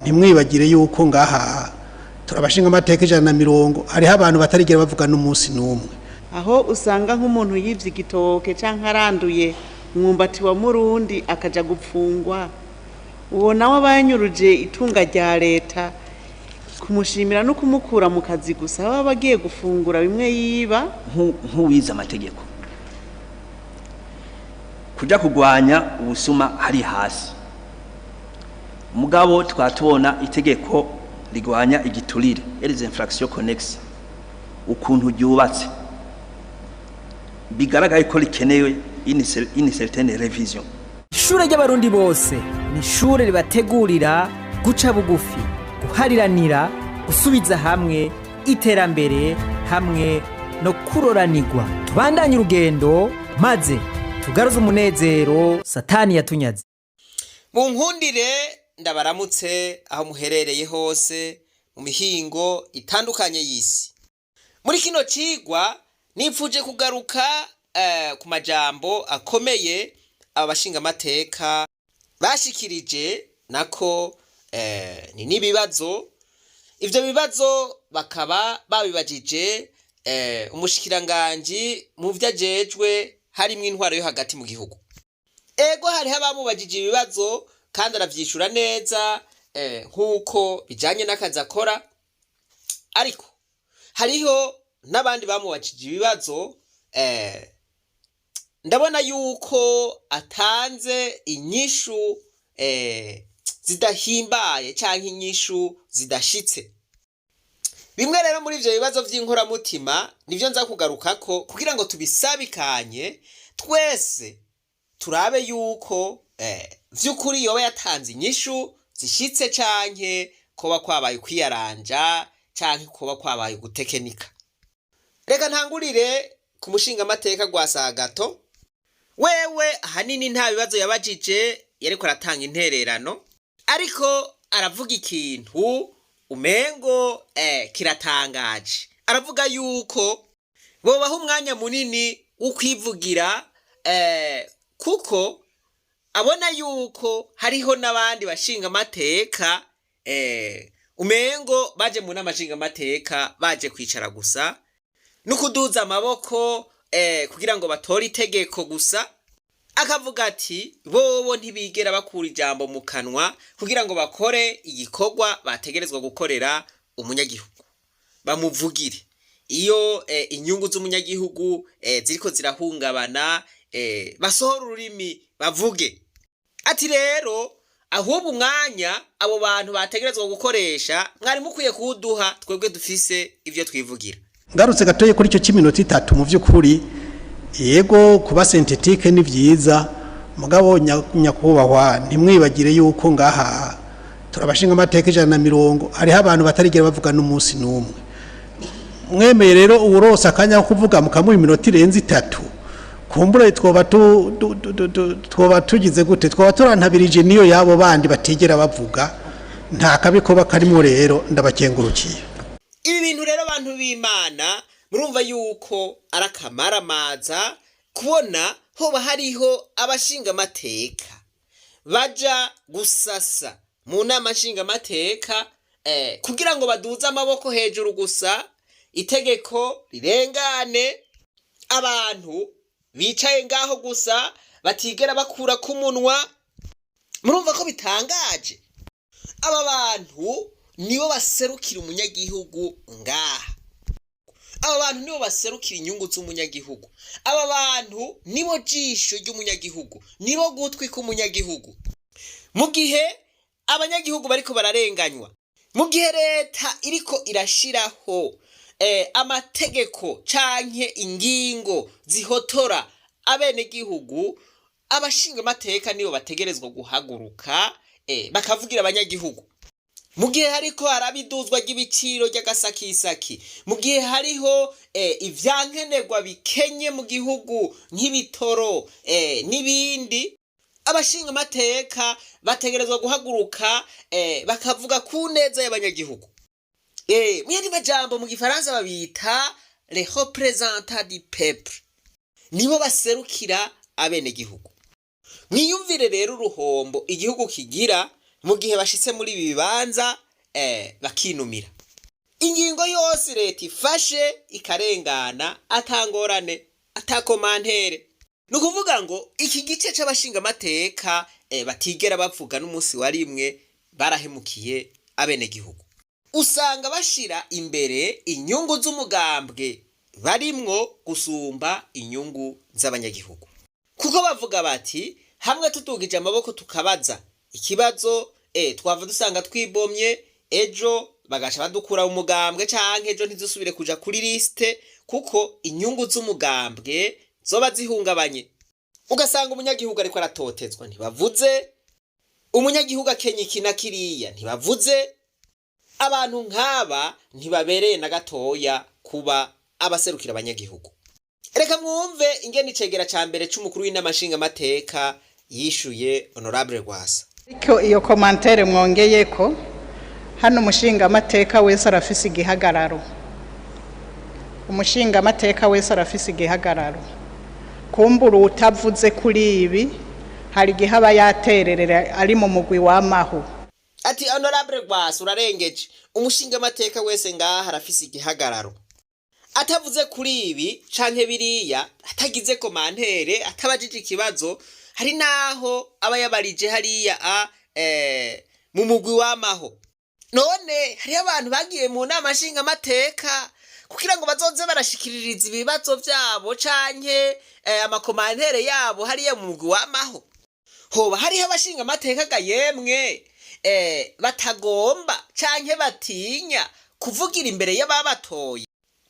Ntimwibagire yuko ngaha turabashinga amateka 120, hariho abantu batarigera bavuga n'umunsi n'umwe. Aho usanga nk'umuntu yivye igitoke canke aranduye umwumbati wa murundi akaja gupfungwa, uwo nawe aba yanyuruje itunga rya leta, kumushimira no kumukura mu kazi gusa baba bagiye gufungura bimwe yiba. Nk'uwize amategeko, kujya kurwanya ubusuma hari hasi, mugabo tukaba tubona itegeko rigwanya igiturire et les infractions connexes ukuntu ryubatse, bigaragaye ko rikenewe une certaine révision. Ishure ry'Abarundi bose ni ishure ribategurira guca bugufi, guhariranira, gusubiza hamwe, iterambere hamwe no kuroranirwa. Tubandanye urugendo maze tugaruze umunezero Satani yatunyaze. Mu nkundire ndabaramutse aho muherereye hose mu mihingo itandukanye y'isi. Muri kino cigwa nipfuje kugaruka ku majambo akomeye aba bashingamateka bashikirije, nako ni n'ibibazo. Ivyo bibazo bakaba babibajije umushikiranganji mu vyo ajejwe harimwo intwaro yo hagati mu gihugu. Ego, hariho abamubajije ibibazo kandi aravyishura neza nk'uko bijanye n'akazi akora, ariko hariho n'abandi bamubajije ibibazo ndabona yuko atanze inyishu zidahimbaye canke inyishu zidashitse. Bimwe rero muri ivyo bibazo vy'inkoramutima nivyo nza kugarukako kugira ngo tubisabikanye twese, turabe yuko vy'ukuri yoba yatanze inyishu zishitse canke koba kwabaye kwiyaranja canke koba kwabaye gutekenika. Reka ntangurire ku mushingamateka gwa Sagato. Wewe ahanini nta bibazo yabajije, yariko aratanga intererano, ariko aravuga ikintu umengo kiratangaje. Aravuga yuko bobaha umwanya munini wo kwivugira kuko abona yuko hariho n'abandi bashingamateka umengo baje mu nama nshingamateka baje kwicara gusa no kuduza amaboko kugira ngo batore itegeko gusa. Akavuga ati bobo ntibigera bakura ijambo mu kanwa kugira ngo bakore igikorwa bategerezwa gukorera umunyagihugu, bamuvugire iyo inyungu z'umunyagihugu ziriko zirahungabana, basohora ururimi bavuge. Ati rero ahubwo umwanya abo bantu bategerezwa gukoresha mwari mukwiye kuwuduha twebwe dufise ivyo twivugira. Ngarutse gatoye kuri icyo cy'iminota 3, mu by'ukuri yego, kuba synthétique ni byiza, mugabo nyakubahwa, ntimwibagire yuko ngaha turabashinga amateka 120, hariho abantu batarigera bavuga n'umunsi n'umwe. Mwemeye rero uwurose akanya ko kuvuga mukamuha iminota irenze 3, kumbure twoba tugize gute? Twoba turantabirije niyo yabo bandi batigera bavuga. Nta kabi koba karimo. Rero ndabakengurukiye. Ibi bintu rero, abantu b'Imana, murumva yuko ari akamaramaza kubona hoba hariho abashingamateka baja gusasa mu nama nshingamateka kugira ngo baduze amaboko hejuru gusa, itegeko rirengane, abantu bicaye ngaho gusa batigera bakura k'umunwa. Murumva ko bitangaje. Aba bantu nibo baserukira umunyagihugu ngaha, aba bantu nibo baserukira inyungu z'umunyagihugu, aba bantu nibo jisho ry'umunyagihugu, nibo gutwi k'umunyagihugu. Mu gihe abanyagihugu bariko bararenganywa, mu gihe leta iriko irashiraho amategeko canke ingingo zihotora abenegihugu, abashinga amateka nibo bategerezwa guhaguruka bakavugira abanyagihugu. Mu gihe hariko haraba iduzwa ry'ibiciro ry'agasakisaki, mu gihe hariho ivyankenerwa bikenye mu gihugu nk'ibitoro n'ibindi, abashinga amateka bategerezwa guhaguruka bakavuga ku neza y'abanyagihugu. Mu yandi majambo, mu gifaransa babita les représentants du peuple, nibo baserukira abenegihugu. Mwiyumvire rero uruhombo igihugu kigira Mu gihe bashitse muri ibi bibanza bakinumira ingingo yose leta ifashe ikarengana atangorane, ata commentaire. Ni ukuvuga ngo iki gice c'abashingamateka batigera bavuga n'umunsi wa rimwe barahemukiye abenegihugu. Usanga bashira imbere inyungu z'umugambwe barimwo gusumba inyungu z'abanyagihugu, kuko bavuga bati hamwe tutugije amaboko tukabaza ikibazo, twava dusanga twibomye ejo, bagaca badukura mu mugambwe, canke ejo ntizusubire kuja kuri liste, kuko inyungu z'umugambwe zoba zihungabanye. Ugasanga umunyagihugu ariko aratotezwa, ntibavuze. Umunyagihugu akenya iki na kiriya, ntibavuze. Abantu nk'aba ntibabereye na gatoya kuba abaserukira abanyagihugu. Reka mwumve ingene icegera ca mbere c'umukuru w'inama nshingamateka yishuye honorable Rwasa. Ariko iyo commentaire mwongeyeko hano, umushingamateka wese arafise igihagararo. Umushingamateka wese arafise igihagararo. Kumbura utavuze kuri ibi, hari igihe aba yatererera ari mu mugwi w'amaho. Ati honorable Rwasa, urarengeje. Umushingamateka wese ngaha arafise igihagararo. Atavuze kuri ibi canke biriya, atagize commentaire, atabajije ikibazo, hari naho aba yabarije hariya mu mugwi w'amaho. None hariho abantu bagiye mu nama nshingamateka kugira ngo bazoze barashikiririza ibibazo vyabo canke ama commentaires yabo hariya mu mugwi w'amaho? Hoba hariho abashingamateka ga yemwe batagomba canke batinya kuvugira imbere y'ababatoye?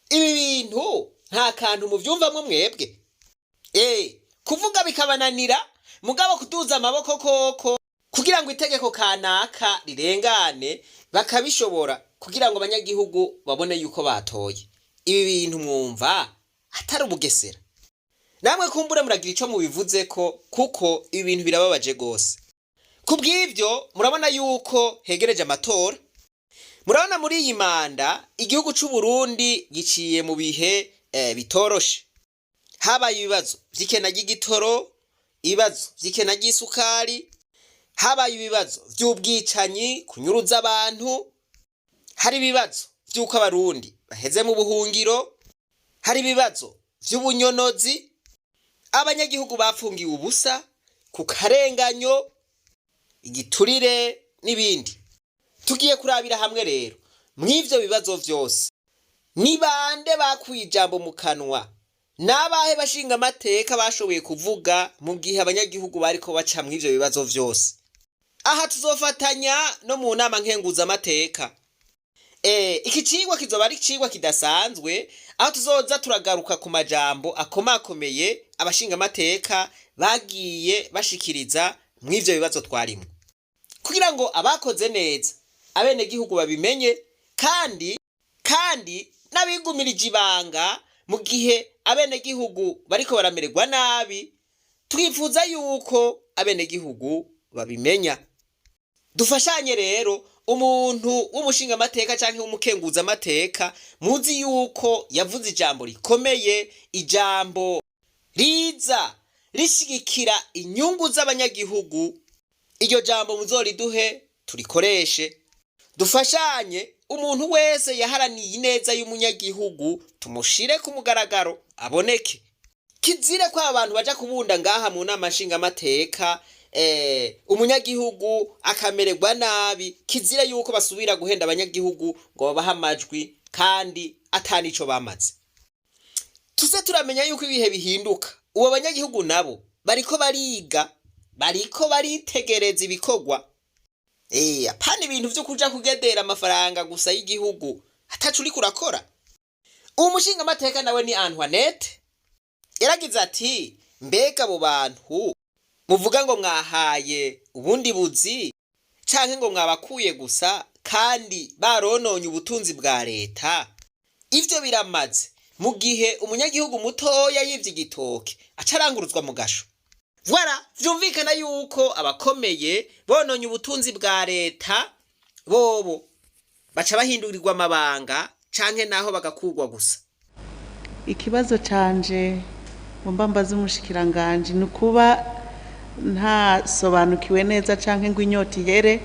Ibi bintu nta kantu muvyumvamwo mwebwe? Kuvuga bikabananira, mugabo kuduza amaboko koko kugira ngo itegeko kanaka rirengane bakabishobora, kugira ngo abanyagihugu babone yuko batoye. Ibi bintu mwumva atari ubugesera? Namwe kumbure muragira ico mubivuzeko, kuko ibi bintu birababaje gose. Kubw'ivyo murabona yuko hegereje amatora. Murabona muri iyi manda igihugu c'u Burundi giciye mu bihe bitoroshe. Habaye ibibazo vy'ikena ry'igitoro, ibibazo vy'ikena ry'isukari, habaye ibibazo vy'ubwicanyi, kunyuruza abantu, hari ibibazo vy'uko abarundi baheze mu buhungiro, hari ibibazo vy'ubunyonozi, abanyagihugu bafungiwe ubusa ku karenganyo, igiturire n'ibindi. Tugiye kurabira hamwe rero mw'ivyo bibazo vyose ni bande bakuye ijambo mu kanwa, n'abahe bashinga amateka bashoboye kuvuga mu gihe abanyagihugu bariko baca mw'ivyo bibazo vyose. Aha tuzofatanya no mu nama nkenguzamateka. Iki cigwa kizoba ari icigwa kidasanzwe, aho tuzoza turagaruka ku majambo akomakomeye abashingamateka bagiye bashikiriza mw'ivyo bibazo twarimwo, kugira ngo abakoze neza abenegihugu babimenye, kandi n'abigumirije ibanga mu gihe abenegihugu bariko baramererwa nabi, twifuza yuko abenegihugu babimenya. Dufashanye rero. Umuntu w'umushingamateka canke w'umukenguzamateka muzi yuko yavuze ijambo rikomeye, ijambo riza rishigikira inyungu z'abanyagihugu, iryo jambo muzoriduhe turikoreshe. Dufashanye. Umuntu wese yaharaniye ineza y'umunyagihugu tumushire ku mugaragaro aboneke. Kizire ko abantu baja kubunda ngaha mu nama nshingamateka, umunyagihugu akamererwa nabi. Kizire yuko basubira guhenda abanyagihugu ngo babahe amajwi kandi atanico bamaze. Tuze turamenya yuko ibihe bihinduka. Ubu abanyagihugu nabo bariko bariga, bariko baritegereza ibikorwa. Apana ibintu vyo kuja kugedera amafaranga gusa y'igihugu ataco uriko urakora. Uwo mushingamateka nawe ni Antoinette, yaragize ati mbega abo bantu muvuga ngo mwahaye ubundi buzi canke ngo mwabakuye gusa kandi barononye ubutunzi bwa leta, ivyo biramaze mu gihe umunyagihugu mutoya yivye igitoke acaranguruzwa mu gasho? Voilà, vyumvikana yuko abakomeye bononye ubutunzi bwa leta bobo baca bahindurirwa amabanga canke naho bagakurwa gusa. Ikibazo canje ngomba mbaze umushikiranganji ni ukuba ntasobanukiwe neza canke ngo inyota ihere.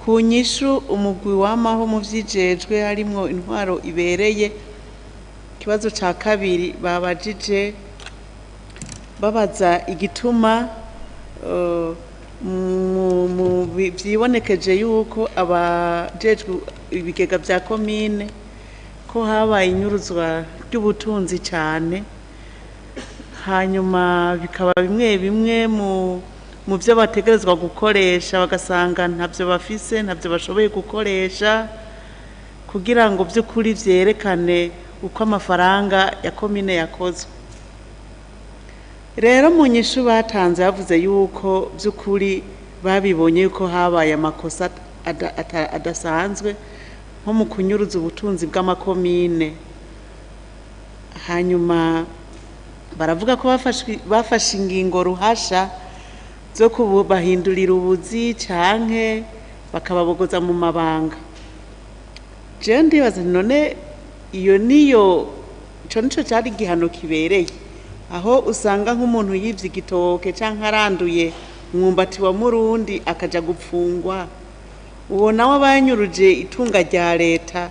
Ku nyishu umugwi wamaho mu vyijejwe harimwo intwaro ibereye. Ikibazo ca kabiri babajije babaza igituma vyibonekeje yuko abajejwe ibigega vya komine ko habaye inyuruzwa ry'ubutunzi cyane, hanyuma bikaba bimwe bimwe mu byo bategerezwa gukoresha bagasanga ntabyo bafise, ntabyo bashoboye gukoresha, kugira ngo by'ukuri vyerekane uko amafaranga ya komine yakozwe. Rero mu nyishu batanze bavuze yuko by'ukuri babibonye yuko habaye amakosa adasanzwe nko mu kunyuruza ubutunzi bw'amakomine. Hanyuma baravuga ko bafashe ingingo ruhasha zo kubahindurira ubuzi canke bakababogoza mu mabanga. Jewe ndibaza nti none iyo niyo ico nico cari igihano kibereye, aho usanga nk'umuntu yivye igitoke canke aranduye umwumbati wa murundi akaja gupfungwa, uwo nawe aba yanyuruje itunga rya leta,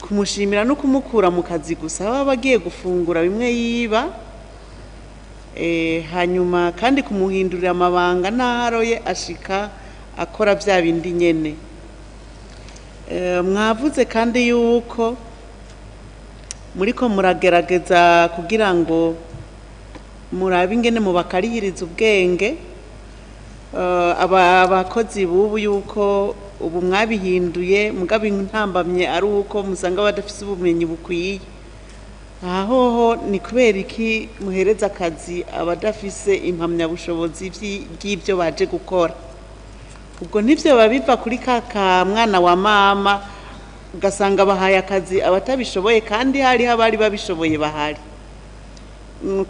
kumushimira no kumukura mu kazi gusa baba bagiye gufungura bimwe yiba, hanyuma kandi kumuhindurira amabanga n'aharoye ashika akora vya bindi nyene. Mwavuze kandi yuko muriko muragerageza kugira ngo murabe ingene mubakarihiriza ubwenge, abakozi bubu yuko ubu mwabihinduye, mugabo intambamye ari uko musanga badafise ubumenyi bukwiye. Aha hoho ni kubera iki muhereza akazi abadafise impamyabushobozi by'ibyo baje gukora? Ubwo ntivyo biba biva kuri ka mwana wa mama, ugasanga bahaye akazi abatabishoboye kandi hariho abari babishoboye bahari.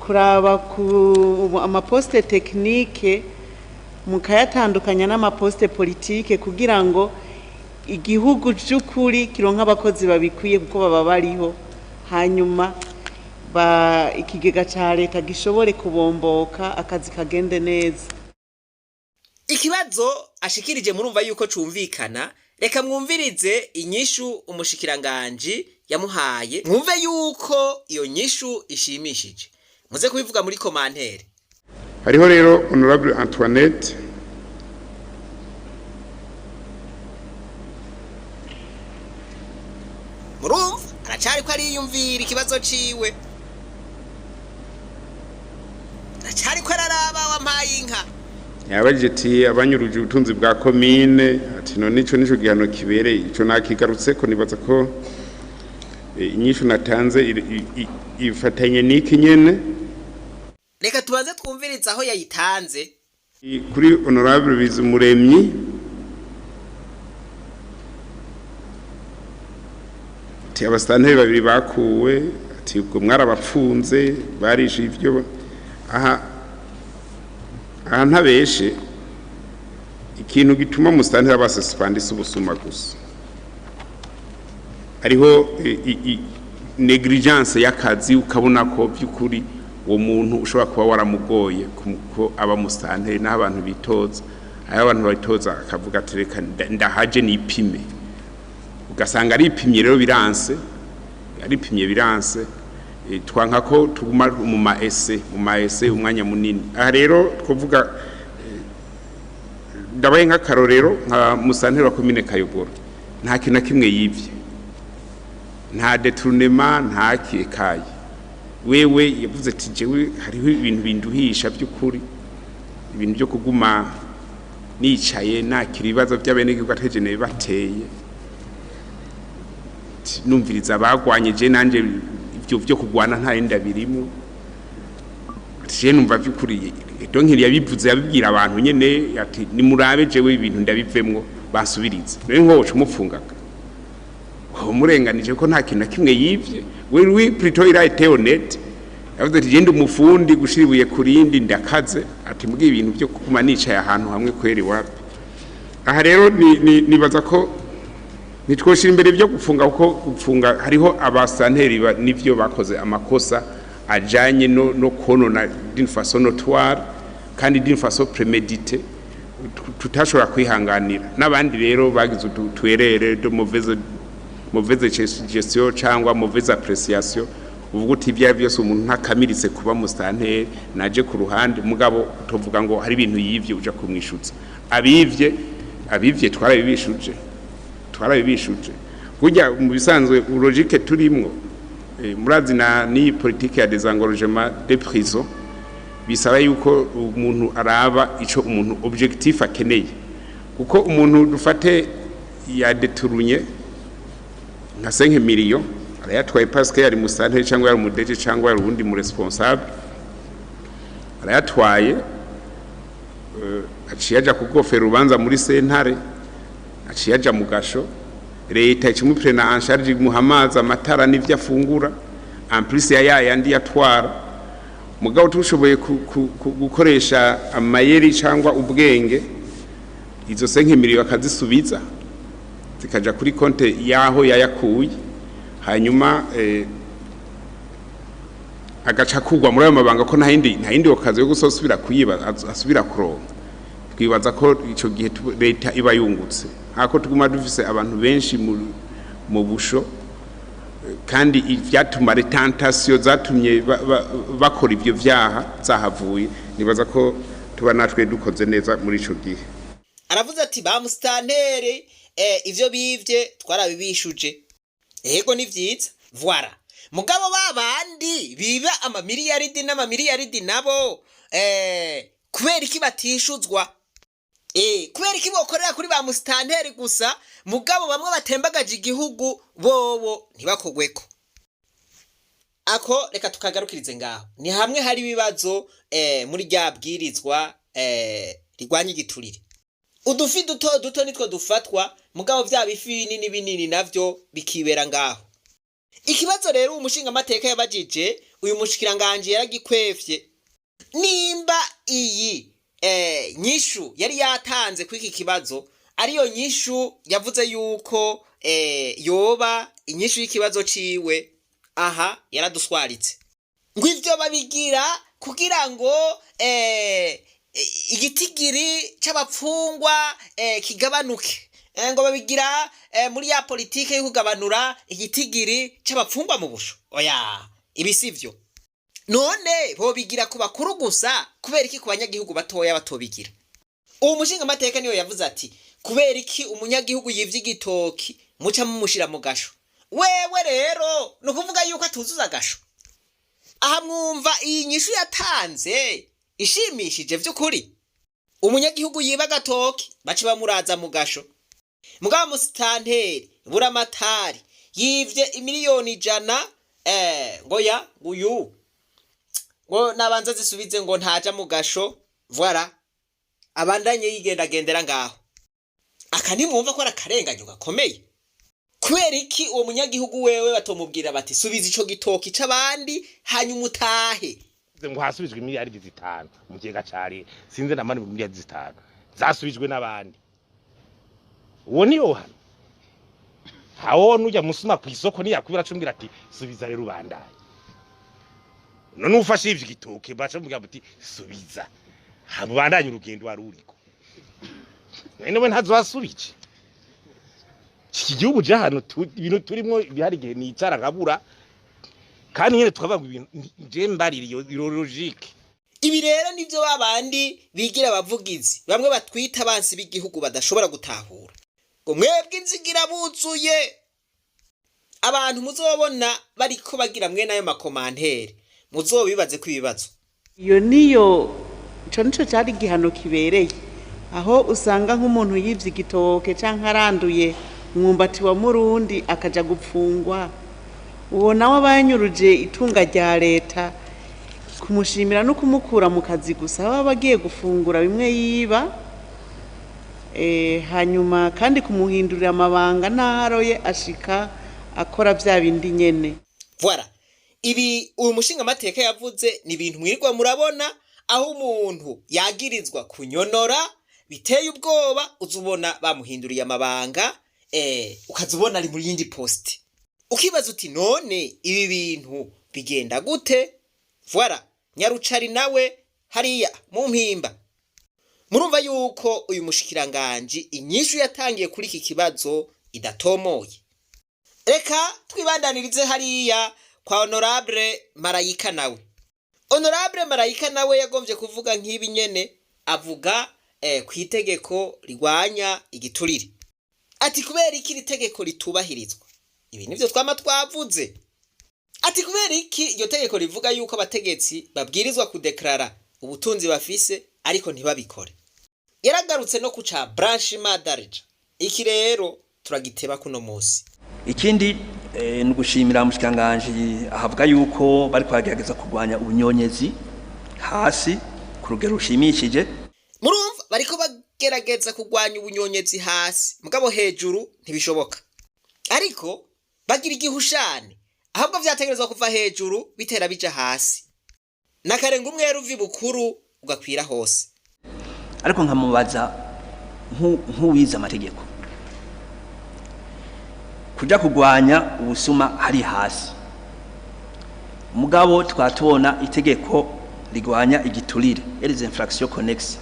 Kuraba ku amaposte technique mukayatandukanya n'amaposte politike kugira ngo igihugu cy'ukuri kironka abakozi babikwiye kuko baba bariho, hanyuma ikigega ca leta gishobore kubomboka akazi kagende neza. Ikibazo ashikirije murumva yuko cumvikana. Reka mwumvirize inyishu umushikiranganji yamuhaye, mwumve yuko iyo nyishu ishimishije. Muze kubivuga muri commentaire. Hariho rero Honorable Antoinette Murumva aracari ko ariyumvira ikibazo ciwe, aracari ko araraba wampaye inka. Yabajije ati abanyuruje ubutunzi bwa komine, ati none ico nico gihano kibereye. Ico nakigarutse ko nibaza ko inyishu natanze ifatanye n'iki nyene. Reka tubanze twumvirize aho yayitanze. Kuri Honorable Bizumuremyi ati abasitanteri babiri bakuwe, ati ubwo mwarabapfunze barishe ivyo. Aha ntabeshe, ikintu gituma umusitanteri aba suspended si ubusuma gusa, hariho negligence y'akazi, ukabona ko by'ukuri uwo muntu ushobora kuba waramugoye ko aba musitanteri, naho abantu bitoza, aho abantu bitoza akavuga ati reka ndahaje nipime, ugasanga aripimye rero biranse, aripimye biranse. Twanka ko tuguma mu ma ese umwanya munini. Aha rero twovuga ndabaye nk'akarorero nka musitanteri wa komine Kayogoro, nta kintu na kimwe yivye, nta détournement, nta kikaye. Wewe yavuze ati jewe hariho ibintu binduhisha by'ukuri, ibintu byo kuguma nicaye nakira ibibazo by'abenegihugu atejeneye bateye, numviriza abagwanye je nanje ivyo byo kugwana nta yenda birimo. Je numva by'ukuri donc yabivuze yabibwira abantu nyene ati nimurabe jewe ibintu ndabivemwo basubirize. None nko woca umupfungaga umurenganije ko nta kintu na kimwe yivye. We plutôt il a été honnête, yavuze ati genda umufundi gushira ibuye kurindi ndakaze, ati mbwiye ibintu byo kuguma nicaye ahantu hamwe kweri wapi. Aha rero nibaza ko nitwoshira imbere byo gufunga, kuko gufunga hariho abasanteri nivyo bakoze amakosa ajanye no konona d'une façon notoire kandi d'une façon préméditée. Tutashobora kwihanganira n'abandi rero bagize uturere de mauvaise gestion cyangwa mauvaise appréciation, uvuga uti ibyo ari byose umuntu ntakamiritse kuba musitanteri, naje ku ruhande. Mugabo tuvuga ngo hari ibintu yivye uja kumwishutsa. Abivye twarabibishuje. Burya mu bisanzwe logique turimwo, murazi na ni politique ya désengorgement des prisons, bisaba yuko umuntu araba ico umuntu objectif akeneye, kuko umuntu dufate yadeturunye nka 5 millions, arayatwaye parce que yari musitanteri cyangwa yari umudeje cyangwa yari uwundi mu responsable, arayatwaye, aciye aja kugofera urubanza muri sentare, aciye aja mu gasho. Leta ikimuprena en charge, imuha amazi, amatara n'ivyo afungura, en plus ya yayandi yatwara. Mugabo tushoboye gukoresha amayeri cyangwa ubwenge, izo 5 millions akazisubiza zikaja kuri konte yaho yayakuye, hanyuma agaca kugwa muri ayo mabanga, ko nta yindi okazi yo gusosubira kuyiba asubira kuronka. Twibaza ko ico gihe leta iba yungutse, hako tuguma dufise abantu benshi mu busho, kandi ivyatuma tentation zatumye bakora ivyo vyaha zahavuye. Nibaza ko tuba natwe dukoze neza muri ico gihe. Aravuze ati ba musitanteri, ivyo bivye twarabibishuje. Ego, ni vyiza, voilà. Mugabo ba bandi biba amamiliyaridi n'amamiliyaridi nabo, kubera iki batishuzwa? Kubera iki bokorera kuri ba musitanteri gusa, mugabo bamwe batembagaje igihugu bobo ntibakogweko? Ako reka tukagarukirize ngaho. Ni hamwe hari ibibazo muri rya bwirizwa rigwanya igiturire. Udufi duto duto nitwo dufatwa, mugabo vya bifi binini binini navyo bikibera ngaho. Ikibazo rero uwo mushingamateka yabajije uyu mushikiranganje yaragikwevye. Nimba iyi nyishu yari yatanze kuri iki kibazo ariyo nyishu yavuze yuko yoba inyishu y'ikibazo ciwe, aha yaraduswaritse ngo ivyo babigira kugira ngo igitigiri c'abapfungwa kigabanuke, ngo babigira muri ya politike yo kugabanura igitigiri c'abapfungwa mu busho. Oya, ibi sivyo. None bobigira ku bakuru gusa, kubera iki ku banyagihugu batoya batobigira? Uwo mushingamateka niyo yavuze ati kubera iki umunyagihugu yivye igitoki muca mumushira mu gasho? Wewe rero ni ukuvuga yuko atuzuza agasho. Aha mwumva iyi nyishu yatanze ishimishije vy'ukuri? Umunyagihugu yiba agatoki baca bamuraza mu gasho, mugabo musitanteri buramatari yivye imiliyoni 100, ngo ya uyu ngo nabanza zisubize, ngo ntaja mu gasho, voilà, abandanye yigendagendera ngaho. Aka nimwumva ko ari akarenganyo gakomeye? Kubera iki uwo munyagihugu wewe batomubwira bati subiza ico gitoki c'abandi hanyuma utahe? Ngo hasubijwe miliyaridi 5 mu kigega ca leta, sinzi na mani, miliyaridi 5 zasubijwe n'abandi. Uwo niyo hano hawo nujya musuma ku isoko niyakubira acumbwira ati subiza rero ubandanye. None ufashe ivyo gitoke baca mubwira bati subiza hama ubandanye urugendo wari uriko, none we ntazosubije iki gihugu? Je hano ibintu turimwo bihari, igihe nicara nkabura, kandi nyene tukavuga ngo ibintu je mbarira iyo logique. Ibi rero nivyo babandi bigira abavugizi bamwe batwita abansi b'igihugu badashobora gutahura, ngo mwebwe inzigira buzuye. Abantu muzobona bariko bagira mwe nayo ma commentaires, muzobibaze ko ibibazo. Iyo niyo, ico nico cari igihano kibereye, aho usanga nk'umuntu yivye igitoke canke aranduye umwumbati wa murundi akaja gupfungwa, uwo nawe aba yanyuruje itunga rya leta. Kumushimira no kumukura mu kazi gusa, baba bagiye gufungura bimwe yiba, hanyuma kandi kumuhindurira amabanga n'aharoye ashika akora vya bindi nyene. Voilà, ibi uyu mushingamateka yavuze ni ibintu mwirirwa murabona, aho umuntu yagirizwa kunyonora biteye ubwoba, uzubona bamuhinduriye amabanga, ukaza ubona ari muri yindi poste, ukibaza uti none ibi bintu bigenda gute? Voilà, nyarucari nawe hariya mu Mpimba. Murumva yuko uyu mushikiranganji inyishu yatangiye kuri iki kibazo idatomoye. Reka twibandanirize hariya kwa Honorable Marayika. Nawe Honorable Marayika nawe yagombye kuvuga nk'ibi nyene, avuga ku itegeko rigwanya igiturire, ati kubera iki iri tegeko ritubahirizwa? Ibi nivyo twama twavuze, ati kubera iki iryo tegeko rivuga yuko abategetsi babwirizwa kudeklarara ubutunzi bafise, ariko ntibabikore? Yaragarutse no kuca blanchiment d'argent. Iki rero turagiteba kuno munsi. Ikindi ni ugushimira umushikiranganji ahavuga yuko bari kugerageza kurwanya ubunyonyezi hasi ku rugero rushimishije. Murumva, bariko bagerageza kurwanya ubunyonyezi hasi, mugabo hejuru ntibishoboka, ariko bagira igihushane. Ahubwo vyategerezwa kuva hejuru bitera bija hasi, nakarenga umwera uva ibukuru ugakwira hose. Ariko nkamubaza nk'uwize amategeko, kuja kurwanya ubusuma hari hasi, mugabo twatubona itegeko rigwanya igiturire et les infractions connexes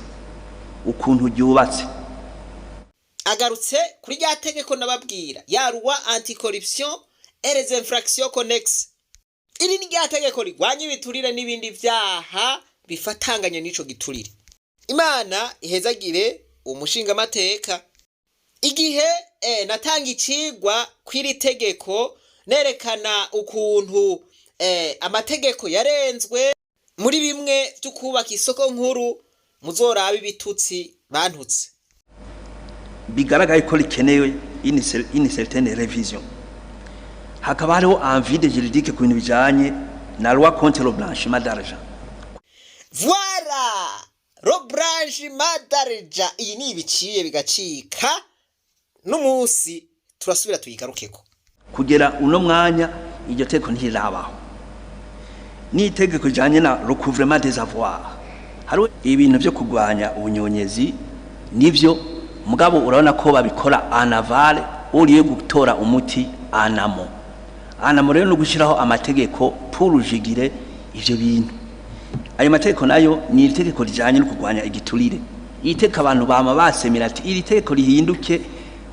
ukuntu ryubatse. Agarutse kuri rya tegeko nababwira, ya loi anticorruption et les infractions connexes. Iri ni rya tegeko rigwanya ibiturire n'ibindi vyaha bifatanganye n'ico giturire. Imana ihezagire umushingamateka. Igihe natanga icigwa kw'iri tegeko, nerekana ukuntu amategeko yarenzwe muri bimwe vyo kubaka isoko nkuru, muzorabe ibitutsi bantutse. Bigaragaye ko rikenewe une certaine révision, hakaba hariho un vide juridique ku bintu bijanye na loi contre le blanchiment d'argent. Voilà le blanchiment d'argent. Iyi ni ibiciye bigacika, n'umunsi turasubira tuyigarukeko. Kugera uno mwanya iryo tegeko ntirirabaho. N'itegeko rijanye na recouvrement des avoirs, hariho ibintu vyo kurwanya ubunyonyezi nivyo, mugabo urabona ko babikora en aval au lieu gutora umuti en amont. En amont rero no gushiraho amategeko pour juguler ivyo bintu. Ayo mategeko nayo ni iri tegeko rijanye no kurwanya igiturire. Iri tegeko abantu bama basemera ati iri tegeko rihinduke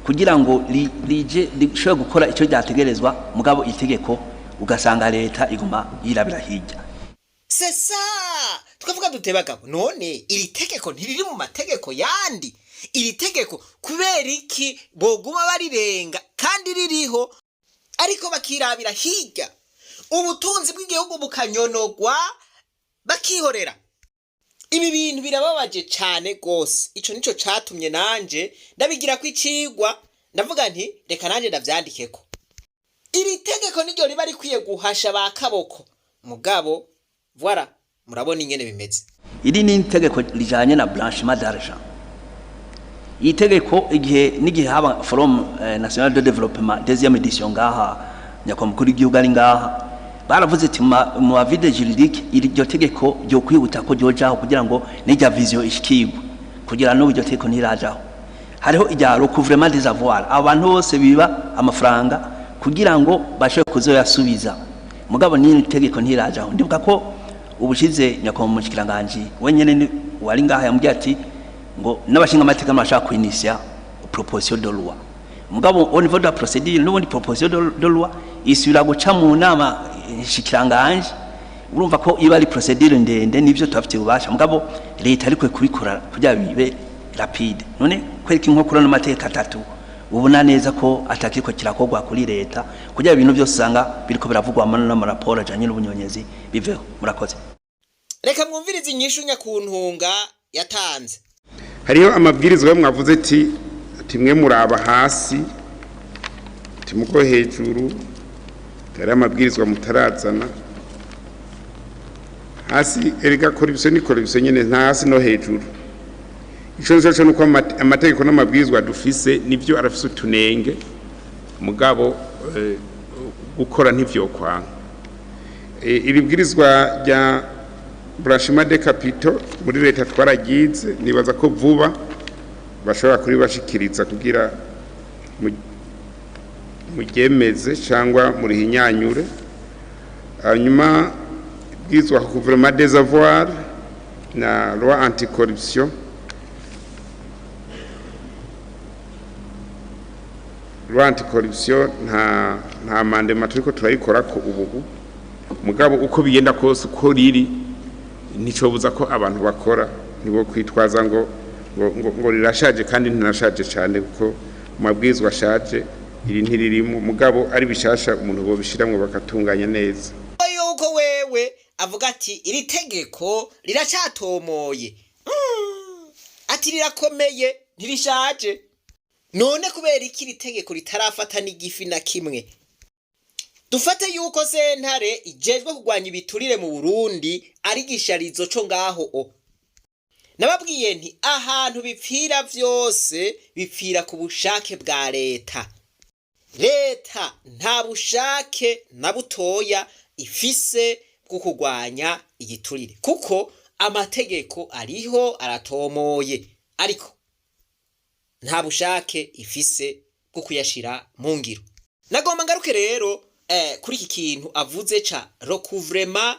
kugira ngo rije rishobore gukora icyo ryategerezwa, mugabo iri tegeko ugasanga leta iguma yirabira hirya. C'est ça, tukavuga dute bagabo, none iri tegeko ntiriri mu mategeko yandi? Iri tegeko kubera iki boguma barirenga kandi ririho, ariko bakirabira hirya, ubutunzi bw'igihugu bukanyonogwa, bakihorera? Ibi bintu birababaje cane gose. Ico nico catumye nanje ndabigira ko icigwa, ndavuga nti reka nanje ndavyandikeko. Iri tegeko niryo riba rikwiye guhasha ba kaboko, mugabo voilà, murabona ingene bimeze. Iri ni itegeko rijanye na blanchiment d'argent. Iri tegeko igihe n'igihe haba Forum National de Développement deuxième édition ngaha, nyakubahwa mukuru w'igihugu ari ngaha, baravuze ati mu vide juridique iryo tegeko ryo kwihuta ko ryojaho kugira ngo n'irya vision ishikirwe. Kugira n'ubu iryo tegeko ntirajaho. Hariho irya recouvrement des avoirs, abantu bose biba amafaranga kugira ngo bashobore kuzoyasubiza, mugabo n'iri tegeko ntirajaho. Ndibuka ko ubushize nyakubahwa umushikiranganji wenyene wari ngaha yambwiye ati ngo n'abashinga amateka bashaka kwinisia proposition de loi, mugabo au niveau de la procédure n'ubundi proposition de loi isubira guca mu nama nshikiranganje. Urumva ko iba ari procédure ndende. Nivyo, turafite ububasha, mugabo leta ariko kubikora kugira bibe rapide. None kwereka inkokora n'amateka atatu, ubona neza ko atakiriko kirakorwa kuri leta kugira ibintu byose usanga biriko biravugwa n'amaraporo ajanye n'ubunyonyezi biveho. Murakoze. Reka mwumvirize inyishu nyakuntunga yatanze. Hariho amabwirizwa yo mwavuze ati mwe muraba hasi, ati muko hejuru hari amabwirizwa mutarazana hasi. Erega corruption ni corruption nyene, nta hasi no hejuru. Ico nico co nuko amategeko n'amabwirizwa dufise nivyo arafise utunenge, mugabo gukora ntivyokwanga. Iri bwirizwa rya blanchiment de capitaux muri leta twaragize, nibaza ko vuba bashobora kuribashikiriza kugira muryemeze cyangwa murihinyanyure. Hanyuma ibwirizwa recouvrement des avoirs na loi anticorruption. Loi anticorruption nta amendement turiko turayikora ko ubu. Mugabo uko bigenda kose, uko riri, nticobuza ko abantu bakora. Nibo kwitwaza ngo rirashaje, kandi ntirashaje cyane, kuko mu mabwirizwa ashaje iri ntiririmo. Mugabo ari bishasha, umuntu bobishiramwo bakatunganya neza. Yuko wewe avuga ati iri tegeko riracatomoye, ati rirakomeye, ntirishaje. None kubera iki iri tegeko ritarafata n'igifi na kimwe? Dufate yuko sentare ijejwe kurwanya ibiturire mu Burundi ari gisharizo co ngaho. O nababwiye nti ahantu bipfira vyose bipfira ku bushake bwa leta. Leta nta bushake na butoya ifise bwo kurwanya igiturire, kuko amategeko ariho aratomoye, ariko nta bushake ifise bwo kuyashira mu ngiro. Nagomba ngaruke rero kuri iki kintu avuze ca recouvrement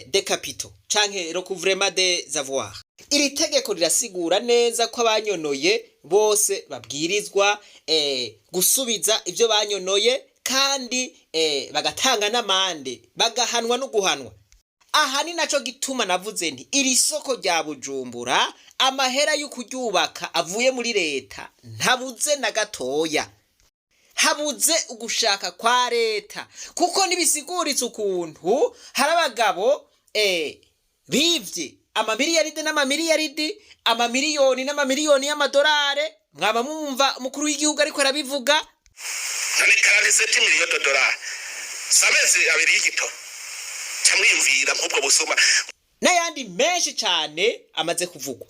de capitaux canke recouvrement des avoirs. Iri tegeko rirasigura neza ko abanyonoye bose babwirizwa gusubiza ivyo banyonoye, kandi bagatanga n'amande, bagahanwa no guhanwa. Aha ni naco gituma navuze nti iri soko rya Bujumbura, amahera yo kuryubaka avuye muri leta ntabuze na gatoya, habuze ugushaka kwa leta, kuko ntibisiguritse ukuntu hari abagabo bivye amamiliyaridi n'amamiliyaridi, amamiliyoni n'amamiliyoni y'amadolari. Mwaba mwumva umukuru w'igihugu ariko arabivuga. None 47 millions de dollars si amezi 2 y'igito? Camwiyumvira nk'ubwo busuma. N'ayandi menshi cyane amaze kuvugwa.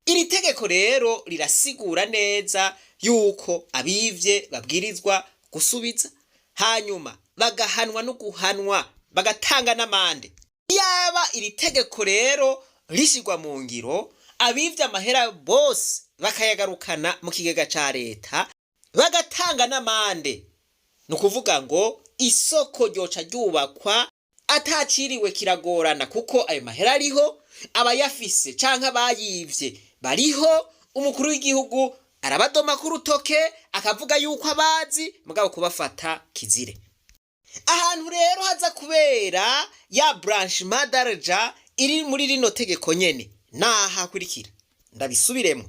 Iri tegeko rero rirasigura neza yuko abivye babwirizwa gusubiza, hanyuma bagahanwa no guhanwa, bagatanga n'amande. Yaba iri tegeko rero rishirwa mu ngiro, abivye amahera bose bakayagarukana mu kigega ca leta, bagatanga n'amande, ni ukuvuga ngo isoko ryoca ryubakwa ataciriwe kiragorana, kuko ayo mahera ariho, abayafise canke abayivye bariho. Umukuru w'igihugu arabadoma ku rutoke, akavuga yuko abazi, mugabo kubafata kizire. Ahantu rero haza kubera ya blanchiment d'argent iri muri rino tegeko nyene naha hakurikira. Ndabisubiremo: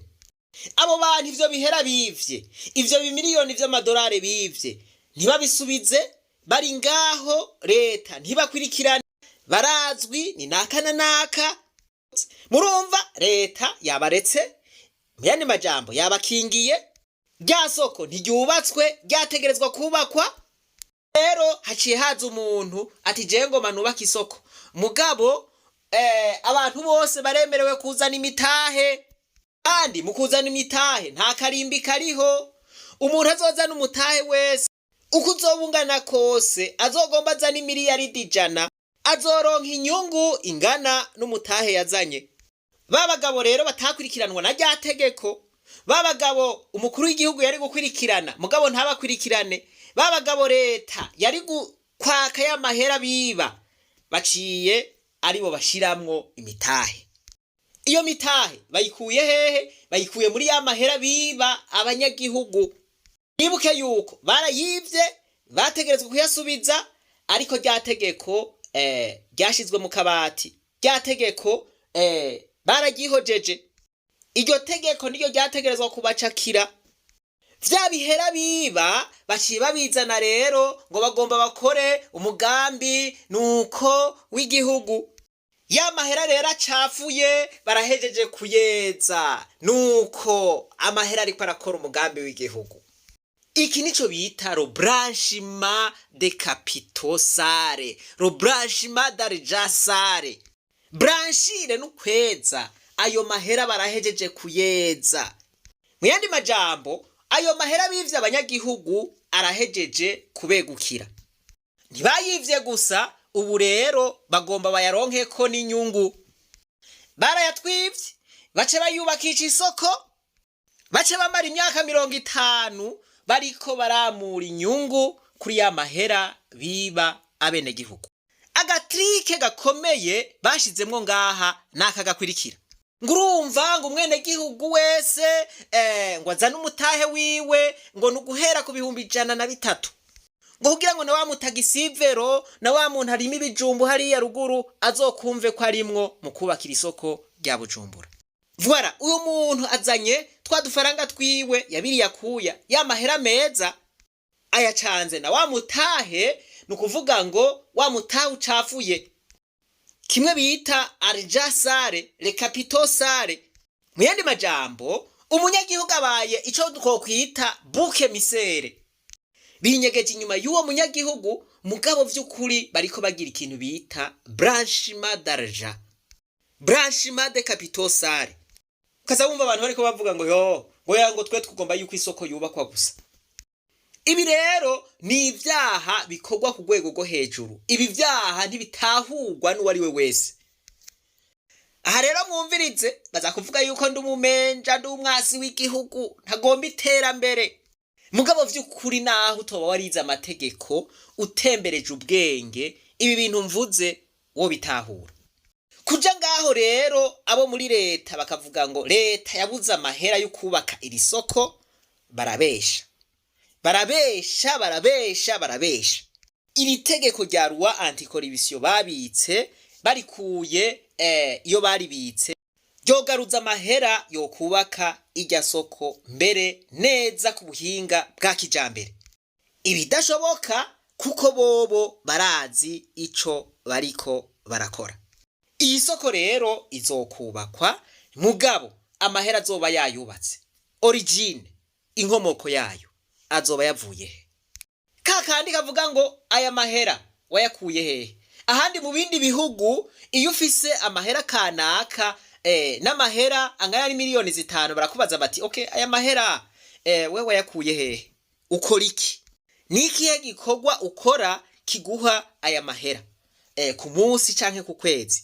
abo bantu ivyo bihera bivye, ivyo bimiliyoni vy'amadolari bivye, ntibabisubize, bari ngaho, leta ntibakurikirane, barazwi, ni naka na naka. Murumva leta yabaretse, mu yandi majambo yabakingiye. Rya soko ntiryubatswe, ryategerezwa kubakwa. Rero haciye haza umuntu ati jewe ngoma nubaka isoko, mugabo abantu bose baremerewe kuzana imitahe, kandi mu kuzana imitahe nta karimbi kariho. Umuntu azozana umutahe wese, uko uzoba ungana kose, azogomba azana imiliyaridi 100, azoronka inyungu ingana n'umutahe yazanye. Ba bagabo rero batakurikiranwa na rya tegeko, ba bagabo umukuru w'igihugu yari gukurikirana mugabo ntabakurikirane, ba bagabo leta yari kwaka y'amahera biba, baciye aribo bashiramwo imitahe. Iyo mitahe bayikuye hehe? Bayikuye muri ya mahera biba abanyagihugu. Bibuke yuko barayivye, bategerezwa kuyasubiza, ariko rya tegeko ryashizwe mu kabati, rya tegeko bararyihojeje. Iryo tegeko niryo ryategerezwa kubacakira. Vya bihera biba baciye babizana rero ngo bagomba bakore umugambi nuko w'igihugu. Ya mahera rero acafuye barahejeje kuyeza, nuko amahera ariko arakora umugambi w'igihugu. Iki nico bita le blanchiment de capitaux sale, le blanchiment d'argent sale. Blanchir n'ukweza. Ayo mahera barahejeje kuyeza. Mu yandi majambo, ayo mahera bivye abanyagihugu arahejeje kubegukira. Ntibayivye gusa, ubu rero bagomba bayaronkeko n'inyungu. Barayatwivye, bace bayubakisha isoko, bace bamara imyaka 50 bariko baramura inyungu kuri ya mahera biba abenegihugu. Agatrike gakomeye bashizemwo ngaha naka gakurikira. Ngo urumva ngo umwenegihugu wese ngo azane umutahe wiwe, ngo ni uguhera ku 103,000, ngo kugira ngo na wa mutagisivero na wa muntu arima ibijumbu hariya ruguru azokumve ko arimwo mu kubakira isoko rya Bujumbura. Voilà, uyu muntu azanye twa dufaranga twiwe yabiriye akuya, ya mahera meza ayacanze na wa mutahe, ni ukuvuga ngo wa mutahe ucafuye, kimwe bita argent sale, le capitaux sales. Mu yandi majambo, umunyagihugu abaye ico twokwita bouc émissaire. Binyegeje inyuma y'uwo munyagihugu, mugabo vy'ukuri bariko bagira ikintu bita blanchiment d'argent, blanchiment de capitaux sales. Ukaza wumva abantu bariko bavuga ngo yo ngo ya ngo twe tugomba yuko isoko yubakwa gusa. Ibi rero ni ibyaha bikorwa ku rwego rwo hejuru. Ibi vyaha ntibitahurwa n'uwo ari we wese. Aha rero mwumvirize, baza kuvuga yuko ndi umumenja, ndi umwasi w'igihugu, ntagomba iterambere. Mugabo vy'ukuri, naho utoba warize amategeko, utembereje ubwenge, ibi bintu mvuze wo bitahura. Kuja ngaho rero abo muri leta bakavuga ngo leta yabuze amahera yo kubaka iri soko, barabesha, barabesha, barabesha, barabesha. Iri tegeko rya loi anticorruption babitse barikuye iyo baribitse, ryogaruza amahera yo kubaka irya soko mbere neza ku buhinga bwa kijambere. Ibidashoboka kuko bobo barazi ico bariko barakora. Iyi soko rero izokubakwa, mugabo amahera azoba yayubatse, origine, inkomoko yayo azoba yavuye he? Ka kandi kavuga ngo aya mahera wayakuye hehe? Ahandi mu bindi bihugu, iyo ufise amahera kanaka n'amahera angana n'imiliyoni 5, barakubaza bati: "Okay, aya mahera we wayakuye hehe? Ukora iki? Ni ikihe gikorwa ukora kiguha aya mahera ku munsi canke ku kwezi?"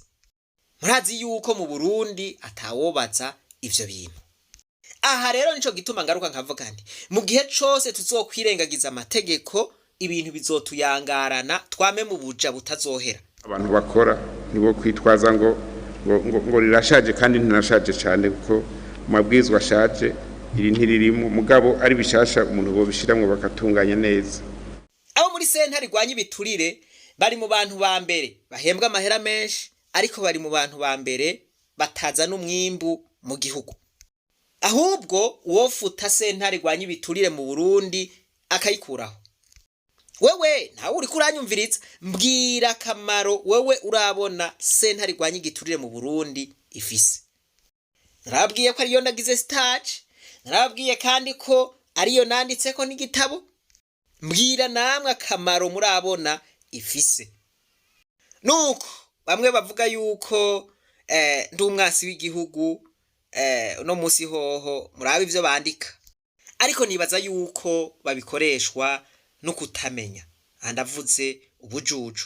Murazi yuko mu Burundi atawobaza ivyo bintu. Aha rero nico gituma ngaruka nkavuga nti mu gihe cose tuzokwirengagiza amategeko, ibintu bizotuyangarana, twame mu buja butazohera. Abantu bakora nibo kwitwaza ngo rirashaje, kandi ntinashaje cyane, kuko mu mabwirizwa ashaje iri ntiririmo, mugabo ari bishasha umuntu bobishiramwo bakatunganya neza. Abo muri sentare irwanya ibiturire bari mu bantu ba mbere bahembwa amahera menshi, ariko bari mu bantu ba mbere batazana umwimbu mu gihugu. Ahubwo uwofuta sentare irwanya ibiturire mu Burundi akayikuraho. Wewe ntawe uriko uranyumviriza, mbwira akamaro wewe urabona sentare irwanya igiturire mu Burundi ifise. Narababwiye ko ariyo nagize stage, narababwiye kandi ko ariyo nanditseko n'igitabo. Mbwira namwe akamaro murabona ifise. Nuko bamwe bavuga yuko ndi umwasi w'igihugu, uno musi hoho murabe ivyo bandika, ariko nibaza yuko babikoreshwa no kutamenya. Aha ndavuze ubujuju.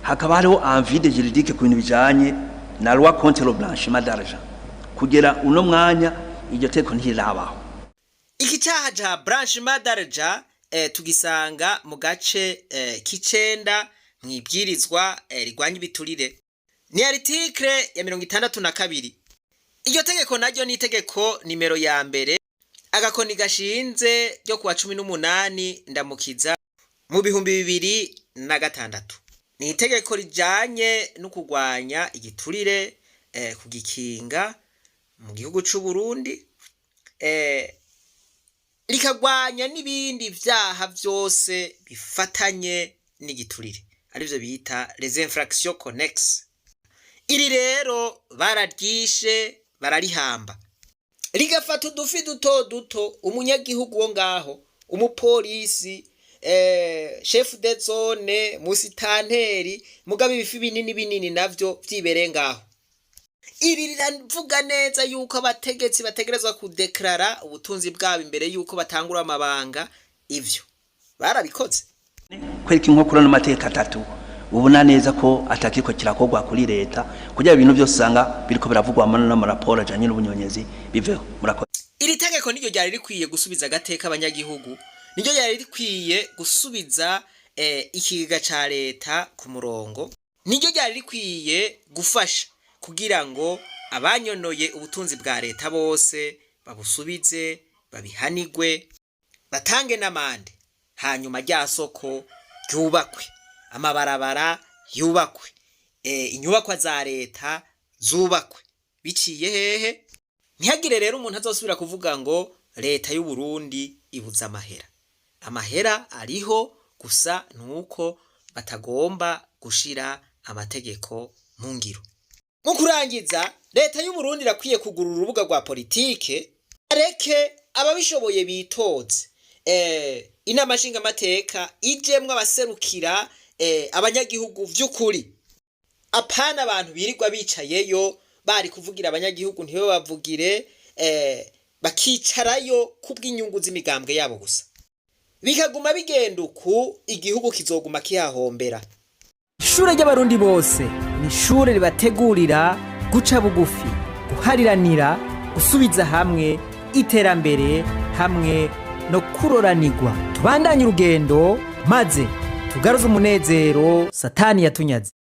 Hakaba hariho un vide juridique ku bintu bijanye na loi contre le blanchiment d'argent. Kugera uno mwanya iryo teko ntirabaho. Iki caha ca blanchiment d'argent tugisanga mu gace k'icenda mw'ibwirizwa rigwanya ibiturire, ni article ya 62. Iryo tegeko naryo ni itegeko nimero ya 1-gashinze ryo kuwa 18 Ndamukiza mu 2006. Ni itegeko rijanye no kurwanya igiturire, kugikinga mu gihugu c'u Burundi, rikagwanya n'ibindi vyaha vyose bifatanye n'igiturire, arivyo bita les infractions connexes. Iri rero bararyishe, bararihamba, rigafata udufi duto duto, umunyagihugu wo ngaho, umupolisi, chef de zone, musitanteri, mugabo ibifi binini binini navyo vyibereye ngaho. Iri riravuga neza yuko abategetsi bategerezwa kudeklarara ubutunzi bwabo imbere yuko batangura amabanga. Ivyo barabikoze. Kwereka inkokora n'amateka atatu, ubona neza ko atakiko kirakorwa kuri leta kugira ibintu byose usanga biriko biravugwa n'amaraporo ajanye n'ubunyonyezi biveho. Murakoze. Iri tegeko niryo ryari rikwiye gusubiza agateka abanyagihugu, niryo ryari rikwiye gusubiza ikigega ca leta ku murongo, niryo ryari rikwiye gufasha kugira ngo Abanyonoye ubutunzi bwa leta bose babusubize, babihanigwe, batange n'amande, hanyuma rya soko ryubakwe, amabarabara yubakwe, inyubakwa za leta zubakwe biciye hehe. Ntihagire rero umuntu azosubira kuvuga ngo leta y'u Burundi ibuze amahera. Amahera ariho, gusa nuko batagomba gushira amategeko mu ngiro. Mu kurangiza, leta y'u Burundi irakwiye kugurura urubuga rwa politike, areke ababishoboye bitoze. Inama nshingamateka ijemwo abaserukira abanyagihugu vy'ukuri, apana abantu birirwa bicayeyo bari kuvugira abanyagihugu ntibabavugire, bakicarayo kubw'inyungu z'imigambwe yabo gusa. Bikaguma bigenda uku, igihugu kizoguma kihahombera. Ishure ry'Abarundi bose ni ishure ribategurira guca bugufi, guhariranira, gusubiza hamwe, iterambere hamwe no kuroranirwa. Tubandanye urugendo maze tugaruze umunezero satani yatunyaze.